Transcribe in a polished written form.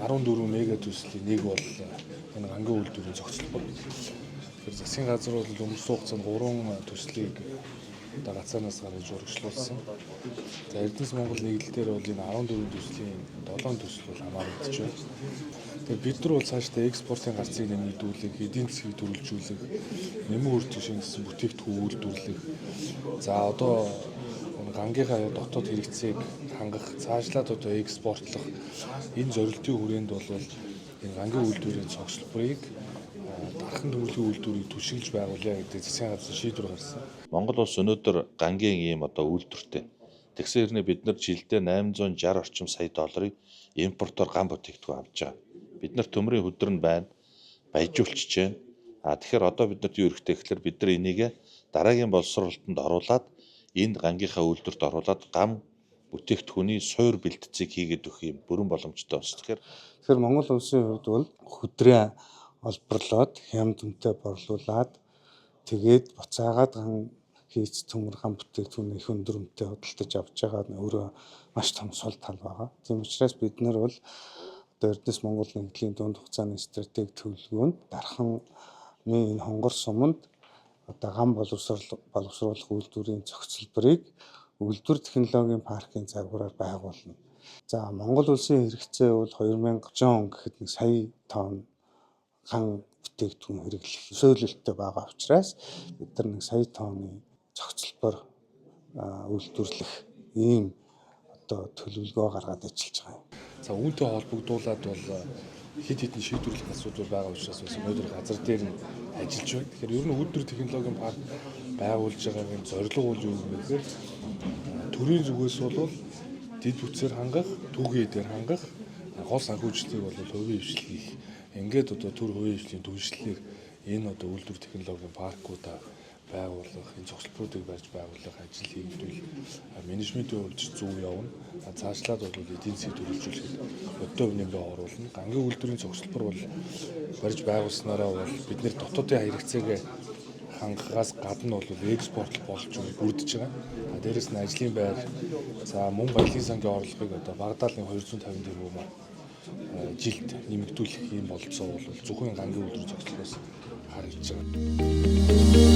14 мега төслийн нэг бол энэ гангийн үйлдвэрийн зохицолбор. Тэгэхээр засгийн газар бол өнгөрсөн хугацаанд 3 төслийг одоо гацаанаас гаргаж урагшлуулсан. За, Эрдэнэс Монгол нэгдэл дээр бол энэ 14 төслийн 7 төсөл бол хамаарагдаж байна. Тэгэхээр бид нар бол цаашдаа экспортын гарцыг нэмэгдүүлэх, эдийн засгийг төрөлжүүлэх, нэмэн үр жишээ бүтээгдэхүүн үйлдвэрлэх. За, одоо гангийнхаа дотоод хэрэгцээг хангах, цаашлаад одоо экспортлох энэ зорилтын хүрээнд бол энэ гангийн үйлдвэрийн цогцлборыг, дархан төвлөрийн үйлдвэрийг түшиглэж байгуулъя гэдэг засгийн газрын шийдвэр гарсан. Монгол улс өнөөдөр гангийн ийм одоо үйлдвэртэй. Тэгсэн хэрнээ бид нар жилдээ 860 орчим сая долларыг импортоор ган бүтээгдэхүүн авч байгаа. Бид нар төмрийн хөдөр нь байна, баяжуулчихж байна. А тэгэхээр одоо бид нарт юу хэрэгтэй гэхээр бид нар энийг дараагийн боловсролтонд оруулаад, энд гангийнхаа үйлдвэрт оруулаад гам бүтээгдэхүүний суур бэлтцийг хийгээд өгөх юм бүрэн боломжтой болсон. Тэгэхээр Монгол улсын хувьд бол хөдрөө олборлоод, хямд үнэтэй борлуулад, тэгээд буцаагаад ган хийц төмөр, ган бүтээгдэхүүн их өндөр үнэтэй худалдаж авч байгаа нь өөрөө маш том сул тал байгаа. Тийм учраас бид нар бол одоо Эрдэнэс Монгол нэгдлийн дунд хугацааны стратеги төлөвлөгөөнд дарханы энэ хонгор суманд одоо ган боловсруулах үйлдвэрийн зохицолборыг үйлдвэр технологийн паркын загвараар байгуулна. За, Монгол улсын хэрэгцээ бол 2030 он гэхэд 1 сая тонн ган бүтээгдэхүүн хэрэглэх сөөлөлттэй байгаа учраас бид нар 1 сая тонны зохицолбор үйлдвэрлэх ийм одоо төлөвлөгөө гаргаад ажиллаж байгаа юм. За, үүнтэй холбогдуулаад бол хэд хэдэн шийдвэрлэх асуудал байгаа учраас бас өнөөдөр газар дээр нь ажиллаж байна. Тэгэхээр ер нь үйлдвэр технологийн парк байгуулж байгаагийн зорилго бол юу юм бэ гэхээр төрийн зүгээс бол дэд бүтцээр хангах, түүхий эдээр хангах, гол санхүүжилтийг бол хувийн хэвшил хийх. Ингээд одоо төр хувийн хэвшлийн түгжлэлээр энэ одоо үйлдвэр технологийн паркуудаа байгуулах, энэ зогсолтуудыг барьж байгуулах ажил хийгдвэл менежментийн хувьд зөв явна. Цаашлаад бол эдийн засгийг төрөлжүүлэхэд бодиттой нэмрээ оруулна. Гангийн үйлдвэрийн зогсолбор бол барьж байгуулснараа бол бид нэр дотоодын хэрэгцээгээ хангахаас гадна бол экспорт болж бүрдэж байгаа. Дээрэс нь ажлын байр, за мөн баялагын сангийн орлогыг одоо багадаал 250 тэрбумаар жилд нэмэгдүүлэх ийм бололцоо бол зөвхөн гангийн үйлдвэр зогсолтоос харагдаж байгаа.